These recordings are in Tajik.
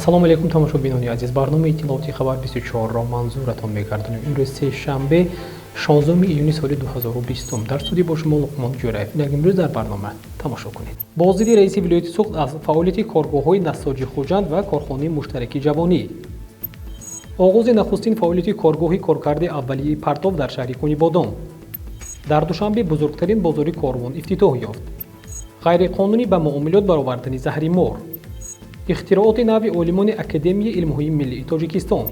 Ассалому алайкум, тамошобинони азиз. Барномаи иттилоотии Хабар 24-ро манзуратон мегардонем. Имрӯз сешанбе, 16 июни соли 2020. Дар студия бо шумо Луқмон Ҷӯраев. Инак имрӯз дар барнома тамошо кунед. Боздиди раиси вилояти Суғд аз фаъолияти коргоҳҳои насоҷи Хуҷанд ва корхонаи муштараки ҷавонӣ. Оғози нахустин фаъолияти коргоҳи коркарди аввалияи партов дар шаҳри Кунибодом. Дар Душанбе бузургтарин бозори корвон ифтитоҳ ёфт. Ғайриқонунӣ ба муомилот баровардани заҳри мор. Ихтирооти нави олимони Академияи илмҳои миллии Тоҷикистон.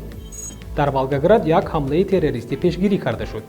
Дар Волгоград як ҳамлаи террористӣ пешгирӣ карда шуд.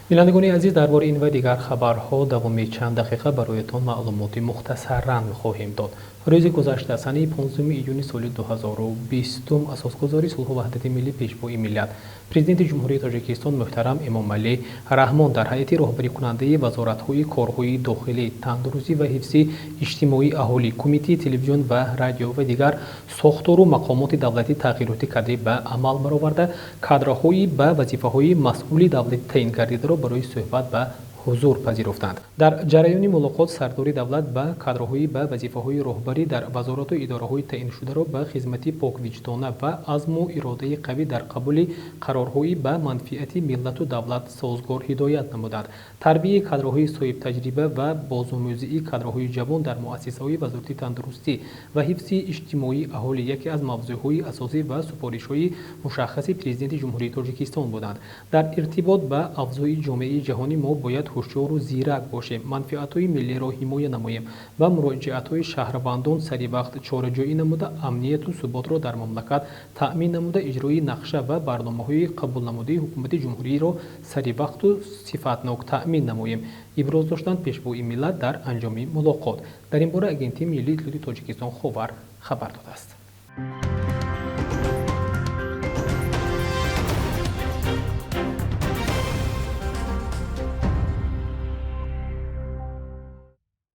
Бинандагони азиз, дар бораи ин ва дигар хабарҳо давоми чанд дақиқа бароятон маълумоти мухтасаран хоҳем дод. Рӯзи гузашта, санаи 15 июни соли 2020, асосгузори сулҳу ваҳдати миллӣ, пешвои миллат, Президенти Ҷумҳурии Тоҷикистон муҳтарам Эмомалӣ Раҳмон дар ҳайати роҳбарикунандаи вазоратҳои корҳои дохилӣ, тандурустӣ ва ҳифзи иҷтимоии аҳолӣ, Кумитаи телевизион ва радио ва дигар сохтору мақомоти давлатӣ тағйироти кадрӣ ба амал бароварда, кадрҳои ба вазифаҳои масъули давлатӣ таъин гардидаро барои суҳбат ба ҳузур пазируфтанд. Дар ҷараёни мулоқот сардори давлат ба кадрҳои ба вазифаҳои роҳбарӣ дар вазорату идораҳои таъиншударо ба хизмати поквиҷдона ва азму иродаи қавӣ дар қабули қарорҳои ба манфиати миллату давлат созгор ҳидоят намуданд. Тарбияи кадрҳои соҳибтаҷриба ва бозомӯзии кадрҳои ҷавон дар муассисаҳои вазорати тандурустӣ ва ҳифзи иҷтимоии аҳолӣ яке аз мавзӯъҳои асосӣ ва супоришҳои мушаххаси Президенти Ҷумҳурии Тоҷикистон буданд. Дар иртибот ба авзои ҷомеаи ҷаҳонӣ мо бояд ҳушёру зирак бошем, манфиатҳои миллиро ҳимоя намоем ва муроҷиатҳои шаҳрвандон саривақт чораҷӯӣ намуда, амнияту суботро дар мамлакат таъмин намуда, иҷрои нақша ва барномаҳои қабулнамудаи ҳукумати ҷумҳуриро саривақту сифатнок таъмин намоем, иброз доштанд пешвои миллат дар анҷоми мулоқот. Дар ин бора Агентии миллии иттилоотии Тоҷикистон Ховар хабар додааст.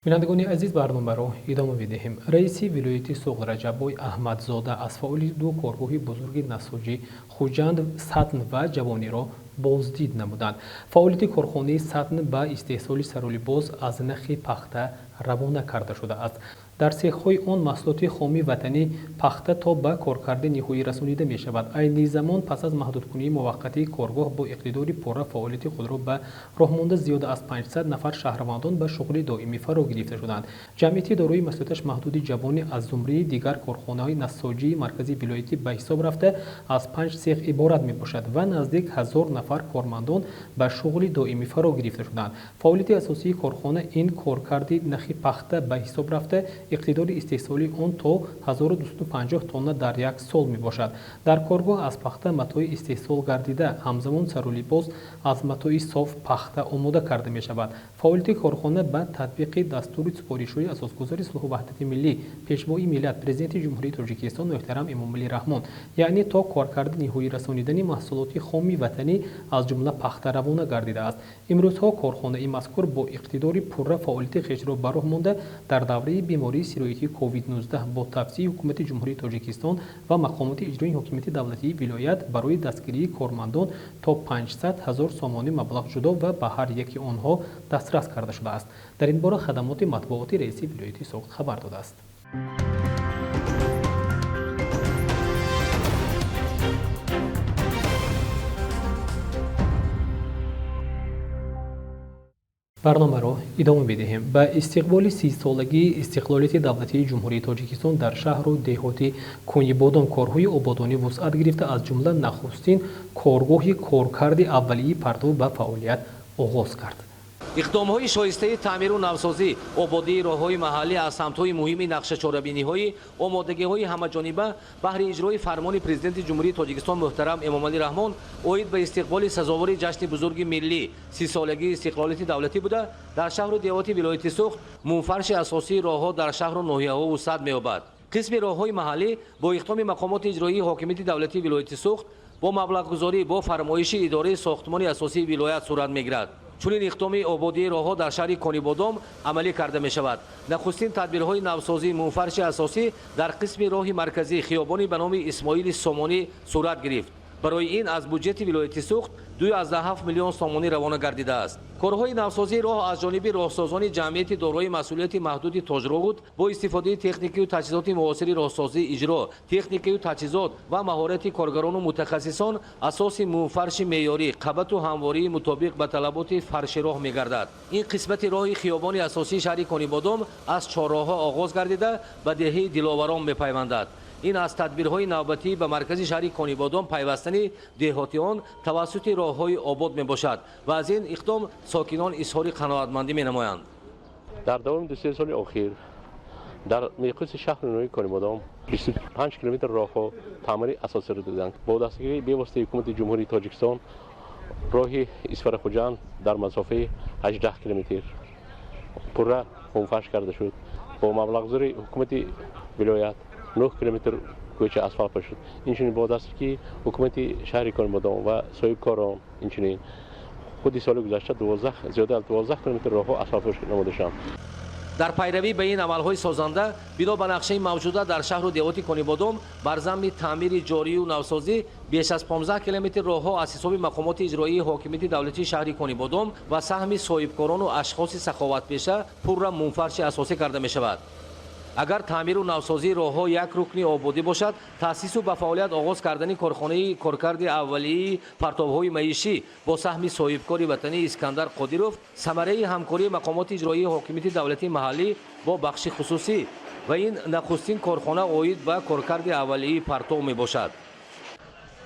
Бинандагони азиз, барномаро идома медиҳем. Раиси вилояти Суғд Раҷаббой Аҳмадзода аз фаъолияти ду коргоҳи бузурги насоҷи Хуҷанд, Сатн ва Ҷавониро боздид намуданд. Фаъолияти корхонаи Сатн ба истеҳсоли сарулибос аз нахи пахта равона карда шудааст. Дар сехҳои он маҳсулоти хоми ватанӣ пахта то ба коркарди ниҳоӣ расонида мешавад. Айни замон пас аз маҳдудкунии муваққатии коргоҳ бо иқтидори пурра фаъолияти худро ба роҳ монда, зиёда аз 500 нафар шаҳрвандон ба шуғли доимӣ фаро гирифта шуданд. Ҷамъияти дорои масъулияташ маҳдуди ҷавонӣ аз зумраи дигар корхонаҳои насоҷии марказии вилоятӣ ба ҳисоб рафта, аз 5 сех иборат мебошад ва наздик 1000 нафар кормандон ба шуғли доимӣ фаро гирифта шуданд. Фаъолияти асосии корхона ин коркарди нахи пахта ба ҳисоб рафта, иқтидори истеҳсолии он то 1250 тонна дар як сол мебошад. Дар коргоҳ аз пахта матои истеҳсол гардида, ҳамзамон сарулибос аз матои соф пахта омода карда мешавад. Фаъолияти корхона ба татбиқи дастури супоришҳои асосгузори сулҳу ваҳдати миллӣ, пешвои миллат, Президенти Ҷумҳурии Тоҷикистон муҳтарам Эмомалӣ Раҳмон, яъне то коркарди ниҳоӣ расонидани маҳсулоти хоми ватанӣ аз ҷумла пахта равона гардидааст. Имрӯзҳо корхонаи мазкур бо иқтидори пурра фаъолияти хешро ба роҳ монда, дар давраи бемории сироятии COVID-19 бо тавсияи Ҳукумати Ҷумҳурии Тоҷикистон ва мақомоти иҷроии ҳокимияти давлатии вилоят барои дастгирии кормандон то 500 ҳазор сомонӣ маблағ ҷудо ва ба ҳар яки онҳо дастрас карда шудааст. Дар ин бора хадамоти матбуоти раиси вилояти Суғд хабар додааст. Барномаро идома медиҳем. Ба истиқболи 30-солагии истиқлолияти давлатии Ҷумҳурии Тоҷикистон дар шаҳру деҳоти Кунибодом корҳои ободонӣ вусъат гирифта, аз ҷумла нахустин коргоҳи коркарди аввалияи партов ба фаъолият оғоз кард. Иқдомҳои шоистаи таъмиру навсозӣ, ободии роҳҳои маҳаллӣ аз самтҳои муҳими нақшачорабиниҳои омодагиҳои ҳамаҷониба баҳри иҷрои фармони Президенти Ҷумҳурии Тоҷикистон муҳтарам Эмомалӣ Раҳмон оид ба истиқболи сазовори ҷашни бузурги миллӣ 30-солагии истиқлолияти давлатӣ буда, дар шаҳру деҳоти вилояти Суғд мунфарши асосии роҳҳо дар шаҳру ноҳияҳо вусъат меёбад. Қисми роҳҳои маҳаллӣ бо иқдоми мақомоти иҷроии ҳокимияти давлатии вилояти Суғд бо маблағгузорӣ бо фармоиши идораи сохтмони асосии вилоят сурат мегирад. Чунин иқдоми ободии роҳҳо дар шаҳри Конибодом амалӣ карда мешавад. Нахустин тадбирҳои навсозии мунфарши асосӣ дар қисми роҳи марказӣ хиёбони ба номи Исмоили Сомонӣ сурат гирифт. Барои ин аз буҷети вилояти Суғд 2,7 миллион сомонӣ равона гардидааст. Корҳои навсозии роҳ аз ҷониби роҳсозони ҷамъияти дорои масъулияти маҳдуди Тоҷроғуд бо истифодаи техникаю таҷҳизоти муосири роҳсозӣ иҷро, техникаю таҷҳизот ва маҳорати коргарону мутахассисон асоси мумфарши меъёрӣ, қабату ҳамвории мутобиқ ба талаботи фарши роҳ мегардад. Ин қисмати роҳи хиёбони асосии шаҳри Конибодом аз чорроҳҳо оғоз гардида ба деҳаи Диловарон мепайвандад. Ин аз тадбирҳои навбатӣ ба маркази шаҳри Конибодом пайвастани деҳотиён тавассути роҳҳои обод мебошад ва аз ин иқдом сокинон изҳори қаноатмандӣ менамоянд. Дар давоми 2-3 соли охир дар миқёси шаҳри ноҳияи Конибодом 25 километр роҳҳо таъмири асосиро диданд. Бо дастгирии бевоситаи ҳукумати Ҷумҳурии Тоҷикистон роҳи Исфара-Хуҷанд дар масофаи 18 километр пурра хунфарш карда шуд. Бо маблағгузории ҳукумати вилоят 9 километр кӯча асфалт шуд. Инчунин бо дастгирии ҳукумати шаҳри Конибодом ва соҳибкорон инчунин худи соли гузашта зиёда аз 12 километр роҳҳо асфалтпӯш намуда шуданд. Дар пайравӣ ба ин амалҳои созанда бино ба нақшаи мавҷуда дар шаҳру деҳоти Конибодом бар замми таъмири ҷорию навсозӣ беш аз 15 километр роҳҳо аз ҳисоби мақомоти иҷроии ҳокимияти давлатии шаҳри Конибодом ва саҳми соҳибкорону ашхоси саховатпеша пурра мунфарши асосӣ карда мешавад. Агар таъмиру навсозии роҳҳо як рукни ободӣ бошад, таъсису ба фаъолият оғоз кардани корхонаи коркарди аввалии партовҳои маишӣ бо саҳми соҳибкори ватанӣ Искандар Қодиров самараи ҳамкории мақомоти иҷроии ҳокимияти давлатии маҳаллӣ бо бахши хусусӣ ва ин нахустин корхона оид ба коркарди аввалии партов мебошад.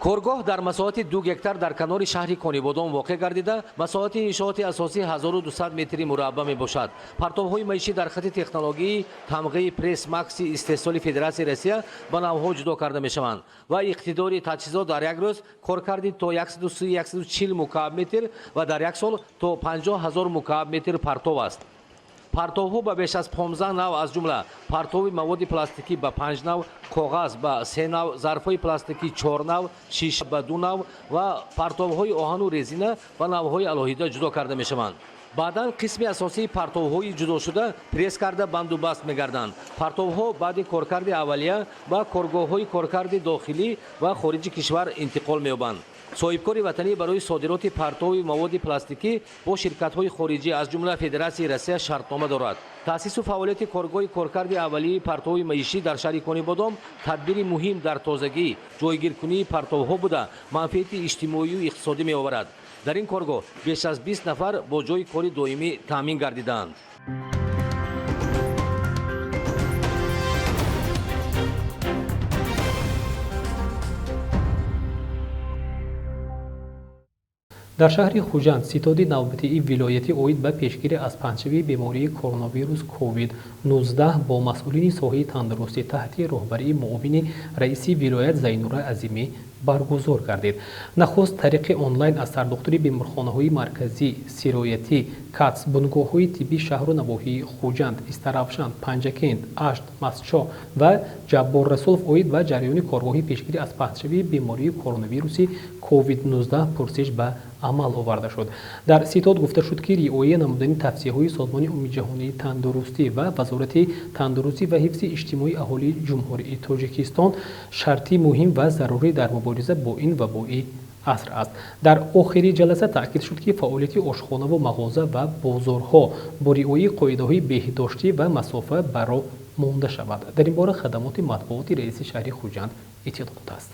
Коргоҳ дар масоҳати 2 гектар дар канори шаҳри Конибодом воқеъ гардида, масоҳати иншооти асосӣ 1200 метри мураббаъ мебошад. Партовҳои маишӣ дар хати технологии тамғаи Пресс Макси истеҳсоли Федератсияи Россия ба навъҳо ҷудо карда мешаванд ва иқтидори таҷҳизот дар як рӯз коркарди то 130-140 мукааб метр ва дар як сол то 50 000 мукааб метр партов аст. Партовҳо ба беш аз 15 нав, аз ҷумла партови маводи пластикӣ ба 5 нав, коғаз ба 3 нав, зарфҳои пластикӣ 4 нав, шиша ба 2 нав ва партовҳои оҳану резина ба навъҳои алоҳида ҷудо карда мешаванд. Баъдан қисми асосии партовҳои ҷудошуда пресс карда бандубаст мегарданд. Партовҳо баъди коркарди аввалия ба коргоҳҳои коркарди дохилӣ ва хориҷи кишвар интиқол меёбанд. Соҳибкори ватанӣ барои содироти партови маводи пластикӣ бо ширкатҳои хориҷӣ аз ҷумла Федератсияи Россия шартнома дорад. Таъсису фаъолияти коргоҳи коркарди аввалии партови маишӣ дар шаҳри Конибодом тадбири муҳим дар тозагӣ, ҷойгиркунии партовҳо буда, манфиати иҷтимоию иқтисодӣ меоварад. Дар ин коргоҳ беш аз 20 нафар бо ҷойи кори доимӣ таъмин гардидаанд. Дар шаҳри Хуҷанд ситоди навбатии вилоятӣ оид ба пешгирӣ аз паҳншавии бемории коронавирус COVID-19 бо масъулини соҳаи тандурустӣ таҳти роҳбарии муовини раиси вилоят Зайнура Азимӣ баргузор гардид. Нахуст тариқи онлайн аз сардухтури беморхонаҳои марказӣ, сироятӣ, КАЦ, бунгоҳҳои тиббии шаҳру навоҳии Хуҷанд, Истаравшан, Панҷакент, Ашт, Мастчоҳ ва Ҷаббор Расулов оид ба ҷараёни коргоҳи пешгирӣ аз паҳншавии бемории коронавируси COVID-19 пурсиш ба амал оварда шуд. Дар ситод гуфта шуд, ки риоя намудани тавсияҳои Созмони Умумиҷаҳонии тандурустӣ ва Вазорати тандурустӣ ва ҳифзи иҷтимоии аҳолии Ҷумҳурии Тоҷикистон шарти муҳим ва зарурӣ дар мубориза бо ин вабои аср аст. Дар охири ҷаласа таъкид шуд, ки фаъолияти ошхонаву мағоза ва бозорҳо бо риояи қоидаҳои беҳдоштӣ ва масофа ба роҳ монда шавад. Дар ин бора хадамоти матбуоти раиси шаҳри Хуҷанд иттилоъ додааст.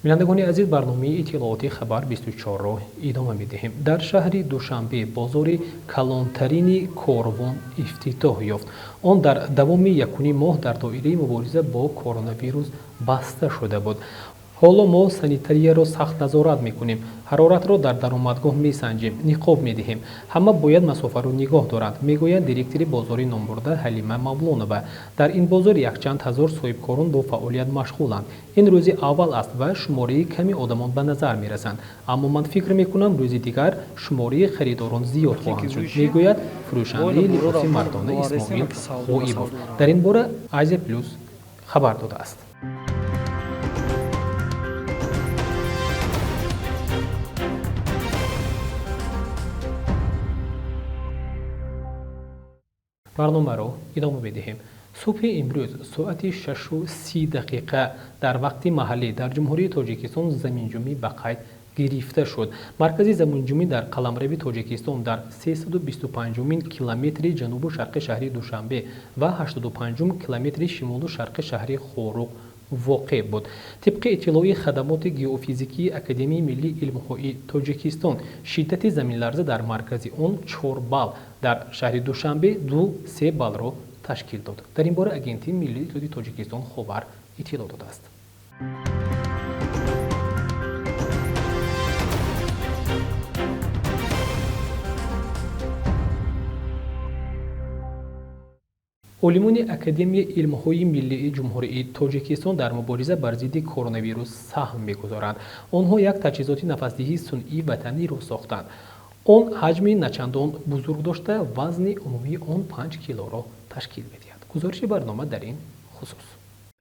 Бинандагони азиз, барномаи иттилоотии Хабар 24-ро идома медиҳем. Дар шаҳри Душанбе бозори калонтарини корвон ифтитоҳ ёфт. Он дар давоми якуним моҳ дар доираи мубориза бо коронавирус баста шуда буд. Ҳоло мо санитарияро сахт назорат мекунем, ҳароратро дар даромадгоҳ месанҷем, ниқоб медиҳем. Ҳама бояд масофаро нигоҳ доранд, мегӯяд директори бозори номбурда Ҳалима Мавлонова. Дар ин бозор якчанд ҳазор соҳибкорон бо фаъолият машғуланд. Ин рӯзи аввал аст ва шумораи ками одамон ба назар мерасанд. Аммо ман фикр мекунам, рӯзи дигар шумораи харидорон зиёд хоҳанд шуд, мегӯяд фурӯшандаи либоси мардона Исмоил Ғоибов. Дар ин бора Азия Плюс хабар додааст. Барномаро идома медиҳем. Субҳи имрӯз соати 6:30 дар вақти маҳаллӣ дар Ҷумҳурии Тоҷикистон заминҷунбӣ ба қайд гирифта шуд. Маркази заминҷунбӣ дар қаламрави Тоҷикистон дар 325-умин километри ҷанубу шарқи шаҳри Душанбе ва 85-ум километри шимолу шарқи шаҳри Хоруғ воқеъ буд. Тибқи иттилои хадамоти геофизикии Академияи миллии илмҳои Тоҷикистон, шиддати заминларза дар маркази он 4 балл, дар шаҳри Душанбе 2-3 баллро ташкил дод. Дар ин бора Агентии миллии иттилооти Тоҷикистон Ховар иттилоъ додааст. Олимони Академияи илмҳои миллии Ҷумҳурии Тоҷикистон дар мубориза бар зидди коронавирус саҳм мегузоранд. Онҳо як таҷҳизоти нафасдиҳии сунъии ватаниро сохтанд. Он ҳаҷми начандон бузург дошта, вазни умумии он 5 килоро ташкил медиҳад. Гузориши барнома дар ин хусус.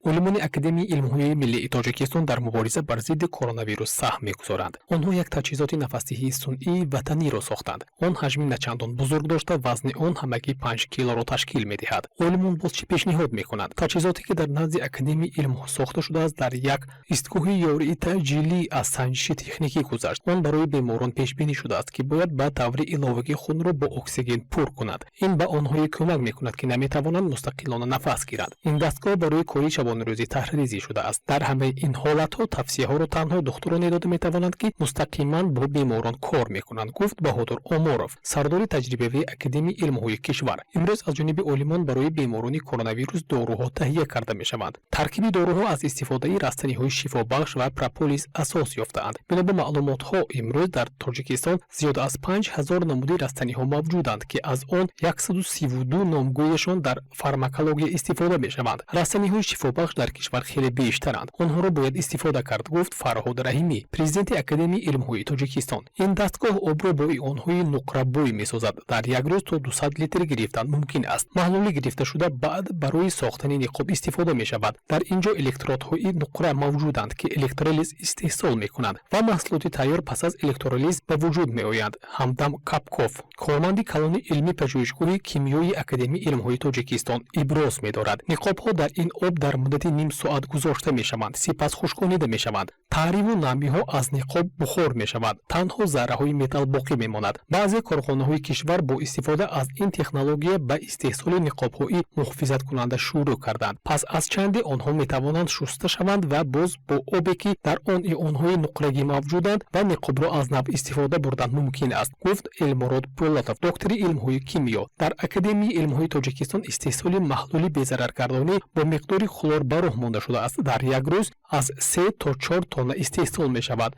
Олимони Академияи илмҳои миллии Тоҷикистон дар мубориза бар зидди коронавирус саҳм мегузоранд. Онҳо як таҷҳизоти нафасдиҳии сунъии ватаниро сохтанд. Он ҳаҷми начандон бузург дошта, вазни он ҳамагӣ 5 килоро ташкил медиҳад. Олимон боз чӣ пешниҳод мекунанд? Таҷҳизоте ки дар назди Академияи илмҳо сохта шудааст, дар як истгоҳи ёрии таъҷилӣ аз санҷиши техникӣ гузашт. Он барои беморон пешбинӣ шудааст, ки бояд ба таври иловагӣ хунро бо оксиген пур кунад. Ин ба онҳое кӯмак мекунад, ки наметавонанд мустақилона нафас гиранд. Ин дастгоҳ барои кори шабонарӯзӣ таҳриризӣ шудааст. Дар ҳамаи ин ҳолатҳо тавсияҳоро танҳо духтуроне дода метавонанд, ки мустақиман бо беморон кор мекунанд, гуфт Баҳодур Оморов, сардори таҷрибавии Академияи илмҳои кишвар. Имрӯз аз ҷониби олимон барои беморони коронавирус доруҳо таҳия карда мешаванд. Таркиби доруҳо аз истифодаи растаниҳои шифобахш ва прополис асос ёфтаанд. Бино ба маълумотҳо, имрӯз дар Тоҷикистон зиёда аз 5000 намуди растаниҳо мавҷуданд, ки аз он 132 номгӯяшон дар фармакология истифода мешаванд. Растаниҳои шифобахш дар кишвар хеле бештаранд. Онҳоро бояд истифода кард, гуфт Фарҳод Раҳимӣ, президенти Академияи илмҳои Тоҷикистон. Ин дастгоҳ обро бо ионҳои нуқрабӯй месозад. Дар як рӯз то 200 литр гирифтан мумкин аст. Маҳлули гирифташуда баъд барои сохтани ниқоб истифода мешавад. Дар ин ҷо электродҳои нуқра мавҷуданд, ки электролиз истеҳсол мекунанд ва маҳсулоти тайёр пас аз электролиз ба вуҷуд меоянд. Ҳамдам Капков, корманди калони илмии пажӯҳишгоҳи кимиёи Академияи илмҳои Тоҷикистон, иброз медорад. Ниқобҳо дар ин об дар муддати ним соат гузошта мешаванд, сипас хушконида мешаванд. Таъриву намиҳо аз ниқоб бухор мешавад, танҳо зарраҳои металл боқӣ мемонад. Баъзе корхонаҳои кишвар бо истифода аз ин технология ба истеҳсоли ниқобҳои муҳофизаткунанда шурӯъ карданд. Пас аз чанде онҳо метавонанд шуста шаванд ва боз бо обе, ки дар он ионҳои нуқрагӣ мавҷуданд, ва ниқобро аз нав истифода бурдан мумкин аст, гуфт Элмурод Пӯлатов, доктори илмҳои кимиё. Дар Академияи илмҳои Тоҷикистон истеҳсоли маҳлули безараргардонӣ бо миқдори хлор ба роҳ монда шудааст. Дар як рӯз аз 3 то 4 тонна истеҳсол мешавад.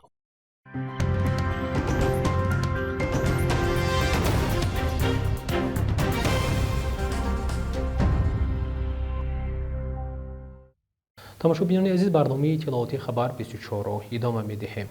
Тамошобинони азиз, барномаи иттилооти Хабар 24-ро идома медиҳем.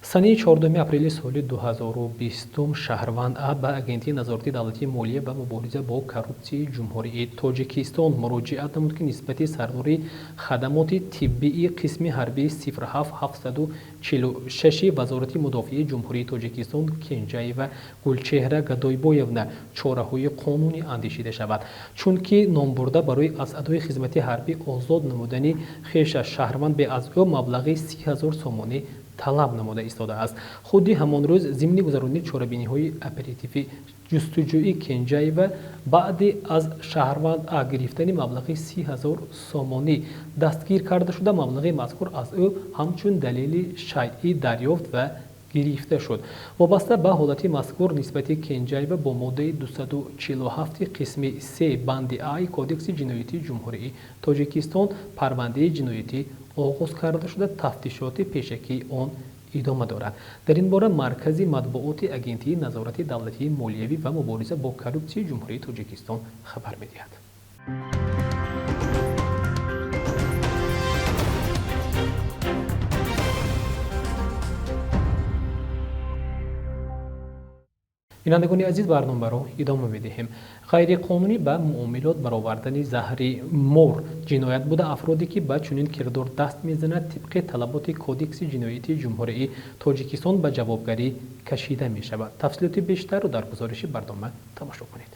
Санаи 4 апрели соли 2020 шаҳрванд А ба Агентии назорати давлатии молия ва мубориза бо коррупсияи Ҷумҳурии Тоҷикистон муроҷиат намуд, ки нисбати сардори хадамоти тиббии қисми ҳарбии 07746 Вазорати мудофиаи Ҷумҳурии Тоҷикистон Кенҷаева Гулчеҳра Гадойбоевна чораҳои қонунӣ андешида шавад, чунки номбурда барои аз адои хизмати ҳарбӣ озод намудани хеша шаҳрванд бе аз ӯ маблағи 30 000 сомонӣ талаб намуда истодааст. Худи ҳамон рӯз зимни гузаронии чорабиниҳои оперативӣ ҷустуҷӯи Кенҷаева баъди аз шаҳрванд А гирифтани маблағи 30 000 сомонӣ дастгир карда шуда, маблағи мазкур аз ӯ ҳамчун далели шайъӣ дарёфт ва гирифта шуд. Вобаста ба ҳолати мазкур нисбати Кенҷаева бо моддаи 247 қисми 3 банди А Кодекси ҷиноятии Ҷумҳурии Тоҷикистон парвандаи ҷиноятӣ оғоз карда шуда, тафтишоти пешакии он идома дорад. Дар ин бора Маркази матбуоти Агентии назорати давлатии молиявӣ ва мубориза бо коррупсияи Ҷумҳурии Тоҷикистон хабар медиҳад. Бинандагони азиз, барномаро идома медиҳем. Ғайриқонунӣ ба муомилот баровардани заҳри мор ҷиноят буда, афроде ки ба чунин кирдор даст мезанад, тибқи талаботи Кодекси ҷиноятии Ҷумҳурии Тоҷикистон ба ҷавобгарӣ кашида мешавад. Тафсилоти бештарро дар гузориши барнома тамошо кунед.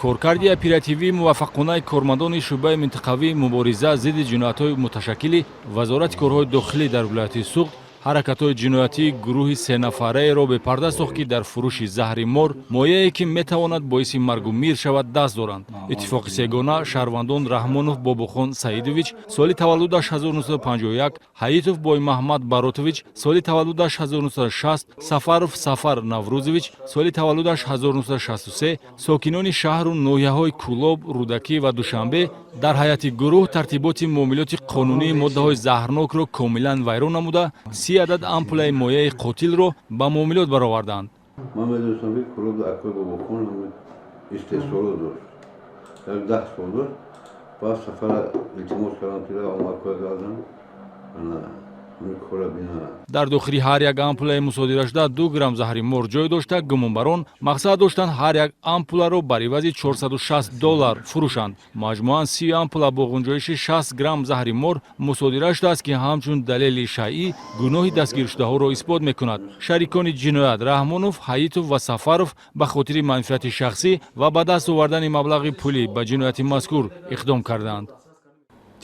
Коркарди оперативии муваффақонаи кормандони шӯъбаи минтақавии мубориза зидди ҷиноятҳои муташаккили Вазорати корҳои дохилӣ дар вилояти Суғд ҳаракатҳои ҷиноятии гурӯҳи сенафараеро бепарда сохт, ки дар фурӯши заҳри мор, мояе ки метавонад боиси маргу мир шавад, даст доранд. Иттифоқи сегона шаҳрвандон Раҳмонов Бобохон Саидович, соли таваллудаш 1951, Ҳаитов Боймаҳмад Баротович, соли таваллудаш 1960, Сафаров Сафар Наврӯзович, соли таваллудаш 1963, сокинони шаҳру ноҳияҳои Кӯлоб, Рӯдакӣ ва Душанбе дар ҳайати гурӯҳ тартиботи муомилоти қонунии моддаҳои заҳрнокро комилан вайрон намуда, 30 адад ампулаи мояи қотилро ба муомилот бароварданд. Ман медонистам, ки Кӯлоб акои Бобохон истеҳсолот дошт, як 10 сол дошт. Баъд Сафара илтимос кардам, ки акоя гардам. Дар дохили ҳар як ампулаи мусодирашуда 2 грамм заҳри мор ҷой дошта, гумонбарон мақсад доштанд ҳар як ампуларо бар ивази $460 фурӯшанд. Маҷмӯан 30 ампула бо ғунҷоиши 60 грамм заҳри мор мусодира шудааст, ки ҳамчун далели шайъӣ гуноҳи дастгиршудаҳоро исбот мекунад. Шарикони ҷиноят Раҳмонов, Ҳаитов ва Сафаров ба хотири манфиати шахсӣ ва ба даст овардани маблағи пулӣ ба ҷинояти мазкур иқдом карданд.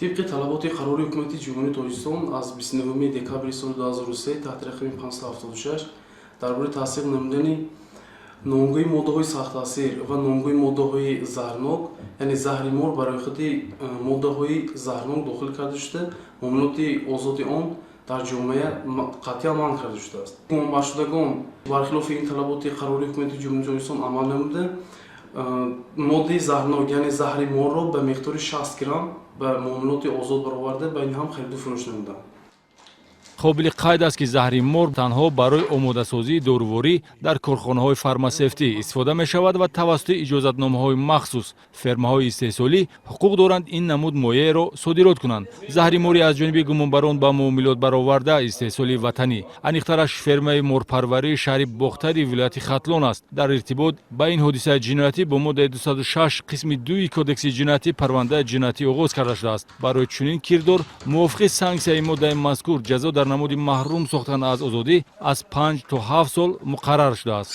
Тибқи талаботи қарори Ҳукумати Ҷумҳурии Тоҷикистон аз 29 декабри соли 2003 таҳти рақами 576 дар бораи тасдиқ намудани номгӯи моддаҳои сахттаъсир ва номгӯи моддаҳои заҳрнок, яъне заҳри мор ба рӯйхати моддаҳои заҳрнок дохил карда шуда, муомилоти озоди он дар ҷомеа қатъиян манъ карда шудааст. Гумонбаршудагон бархилофи ин талаботи қарори Ҳукумати Ҷумҳурии Тоҷикистон амал намуда, моддаи заҳрнок, яъне заҳри морро ба миқдори 60 грамм ба муомилоти озод бароварда, байни ҳам хариду фурӯш намуданд. Қобили қайд аст, ки заҳри мор танҳо барои омодасозии доруворӣ дар корхонаҳои фармасевтӣ истифода мешавад ва тавассути иҷозатномаҳои махсус фермаҳои истеҳсолӣ ҳуқуқ доранд ин намуд мояеро содирот кунанд. Заҳри мори аз ҷониби гумонбарон ба муомилот бароварда истеҳсоли ватанӣ, аниқтараш фермаи морпарварии шаҳри Бохтари вилояти Хатлон аст. Дар иртибот ба ин ҳодисаи ҷиноятӣ бо моддаи 206 қисми 2 Кодекси ҷиноятӣ парвандаи ҷиноятӣ оғоз карда шудааст. Барои чунин кирдор мувофиқи санксияи моддаи мазкур ҷазо дар намуди маҳрум сохтан аз озодӣ аз 5 то 7 сол муқаррар шудааст.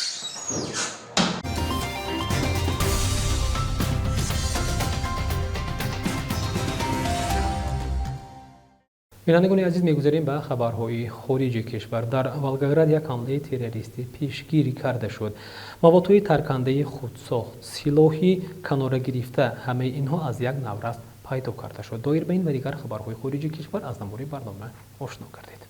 Бинандагони азиз, мегузарем ба хабарҳои хориҷи кишвар. Дар Волгоград як ҳамлаи террористӣ пешгирӣ карда шуд. Маводҳои таркандаи худсохт, силоҳи канорагирифта, ҳамаи инҳо аз як наврас пайдо карда шуд. Доир ба ин ва дигар хабарҳои хориҷи кишвар аз намури барнома ошно кардед.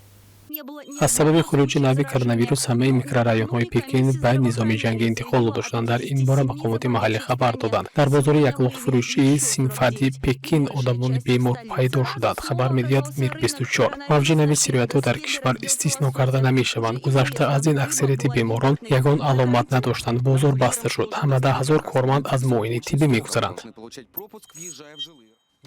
Аз сабаби хуруҷи нави коронавирус ҳамаи микрорайонҳои Пекин ба низоми ҷангӣ интиқол дода шуданд. Дар ин бора мақомоти маҳаллӣ хабар доданд. Дар бозори яклухтфурӯшии Синфади Пекин одамони бемор пайдо шуданд, хабар медиҳад Мир 24. Мавҷи нави сироятҳо дар кишвар истисно карда намешаванд. Гузашта аз ин, аксарияти беморон ягон аломат надоштанд. Бозор баста шуд. Ҳамада ҳазор корманд аз муоинаи тиббӣ мегузаранд.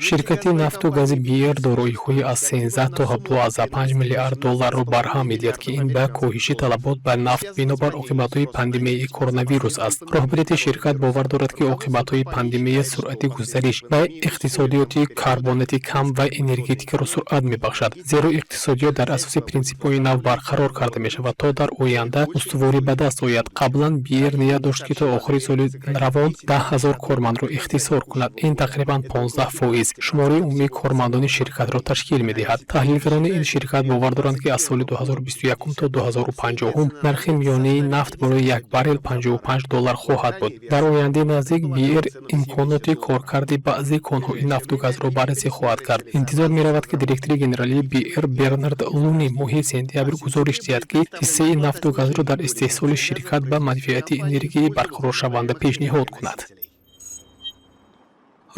Ширкати нафту гази БР дороиҳои аз 13 то 75 миллиард долларро барҳам медиҳад, ки ин ба коҳиши талабот ба нафт бинобар оқибатҳои пандемияи коронавирус аст. Роҳбарияти ширкат бовар дорад, ки оқибатҳои пандемия суръати гузариш ба иқтисодиёти карбонати кам ва энергетикаро суръат мебахшад, зеро иқтисодиёт дар асоси принсипҳои нав барқарор карда мешавад, то дар оянда устуворӣ ба даст ояд. Қаблан БР ният дошт, ки то охири соли равон 10 000 кормандро ихтисор кунад. Ин тақрибан 15% шумораи умумии кормандони ширкатро ташкил медиҳад. Таҳлилгарони ин ширкат бовар доранд, ки аз соли 2021 то 2050 нархи миёнаи нафт барои як баррел 55 доллар хоҳад буд. Дар ояндаи наздик БР имконоти коркарди баъзе конҳои нафту газро баррасӣ хоҳад кард. Интизор меравад, ки директори генералии БР Бернард Луни моҳи сентябр гузориш диҳад, ки ҳиссаи нафту газро дар истеҳсоли ширкат ба манфиати энергияи барқароршаванда пешниҳод кунад.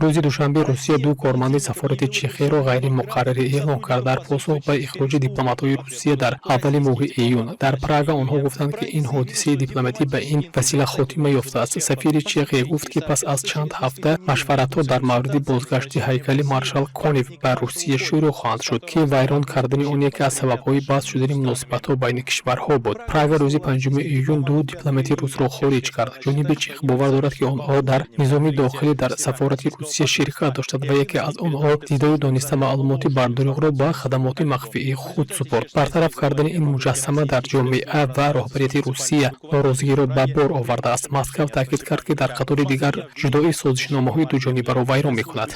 Рӯзи душанбе Русия ду корманди сафорати Чехияро ғайримуқаррарӣ эълон кард дар посух ба ихроҷи дипломатҳои Русия дар аввали моҳи июн. Дар Прага онҳо гуфтанд, ки ин ҳодисаи дипломатӣ ба ин васила хотима ёфтааст. Сафири Чехия гуфт, ки пас аз чанд ҳафта машваратҳо дар мавриди бозгашти ҳайкали маршал Конев ба Русия шурӯъ хоҳанд шуд, ки вайрон кардани он яке аз сабабҳои баҳс шудани муносибатҳо байни кишварҳо буд. Прага рӯзи 5 июн ду дипломати русро хориҷ кард. Ҷониби чех бовар дорад, ки онҳо дар низоми дохилӣ дар сафорати Русия Русия ширкат доштанд ва яке аз онҳо дидаю дониста маълумоти бардурӯғро ба хадамоти махфии худ супорд. Бартараф кардани ин муҷассама дар ҷомеа ва роҳбарияти Русия норозигиро ба бор овардааст. Москав таъкид кард, ки дар қатори дигар ҷудои созишномаҳои дуҷонибаро вайрон мекунад.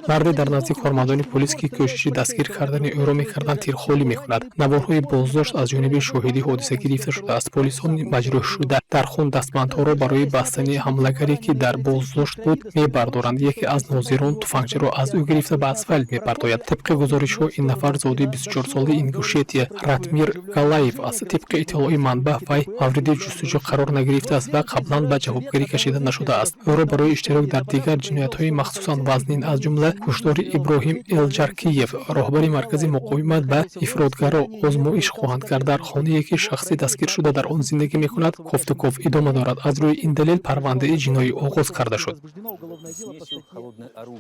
Марде дар назди кормандони полис, ки кӯшиши дастгир кардани ӯро мекарданд, тирхолӣ мекунад. Наворҳои боздошт аз ҷониби шоҳиди ҳодиса гирифта шудааст. Полисон маҷрӯҳшуда дар хун дастбандҳоро барои бастани ҳамлагаре, ки дар боздошт буд, мебардоранд. Яке аз нозирон туфангчаро аз ӯ гирифта ба асфалт мепартояд. Тибқи гузоришҳо, ин нафар зодаи 24-солаи Ингушетия Ратмир Галаев аст. Тибқи иттилои манбаъ, вай мавриди ҷустуҷӯ қарор нагирифтааст ва қаблан ба ҷавобгарӣ кашида нашудааст. Ӯро барои иштирок дар дигар ҷиноятҳои махсусан вазнин, аз ҷумла куштори Иброҳим Элҷаркиев, роҳбари маркази муқовимат ба ифротгаро, озмоиш хоҳанд кард. Дар хонае, ки шахси дастгиршуда дар он зиндагӣ мекунад, кофтуков идома дорад. Аз рӯи ин далел парвандаи ҷиноӣ оғоз карда шуд.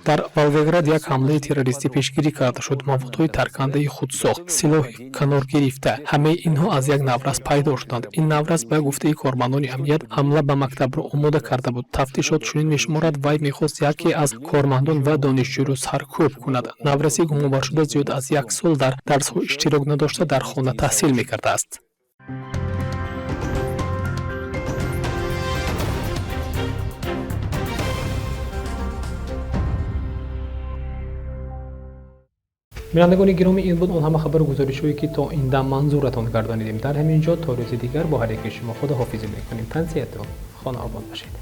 Дар Волгоград як ҳамлаи террористӣ пешгирӣ карда шуд. Маводҳои таркандаи худсохт, силоҳи каноргирифта, ҳамаи инҳо аз як наврас пайдо шуданд. Ин наврас, ба гуфтаи кормандони амният, ҳамла ба мактабро омода карда буд. Тафтишот чунин мешуморад, вай мехост яке аз кормандон ва донишҷӯро саркӯб кунад. Навраси гумонбаршуда зиёд аз як сол дар дарсҳо иштирок надошта, дар хона таҳсил мекардааст. Бинандагони гиромӣ, ин буд он ҳама хабару гузоришҳое, ки то ин дам манзуратон гардонидем. Дар ҳамин ҷо то рӯзи дигар бо ҳар яки шумо худоҳофизӣ мекунем. Тансияту хонаобод бошед.